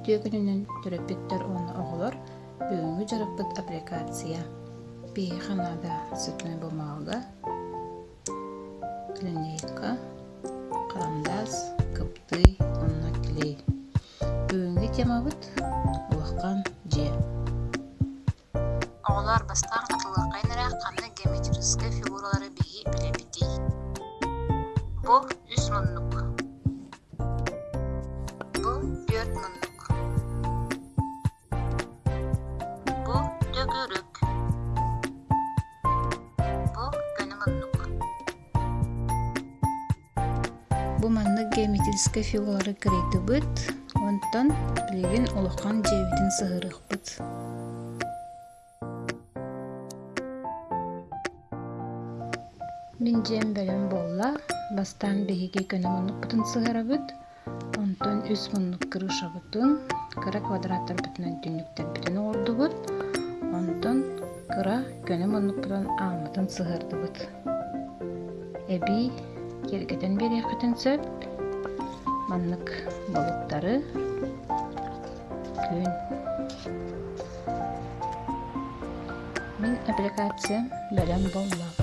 Үтүө күнүнэн төрөппүттэр уонна оҕолор бүгүҥҥү дьарыкпыт аппликация. Биһиэхэ наада цветной бумага, линейка, харандаас, кыптый уонна клей. Бүгүҥҥү темабыт улахан дьиэ. Оҕолор бастаан хатылыаххайын эрэ ханнык геометрическай фигуралары биһи билэбитий? Бу үс муннук. Бу түөрт муннук. Бу төгүрүк. Бу көнө муннук. Бу маннык геометрическай фигуралары кырыйдыбыт, онтон билигин улахан дьиэбитин сыһыарыахпыт. Мин дьиэм бэлэм буолла. Бастаан биһиги көнө муннукпутун сыһыарабыт, Онтон үс муннук крышабытын, кыра квадраттарбытынан түннүктэрбитин оҥордубут, онтон кыра көнө муннукпутун ааммытын сыһыардыбыт. Эбии киэргэтэн биэриэххитин сөп. Маннык балыктары күн. Мин аппликациям бэлэм буолла.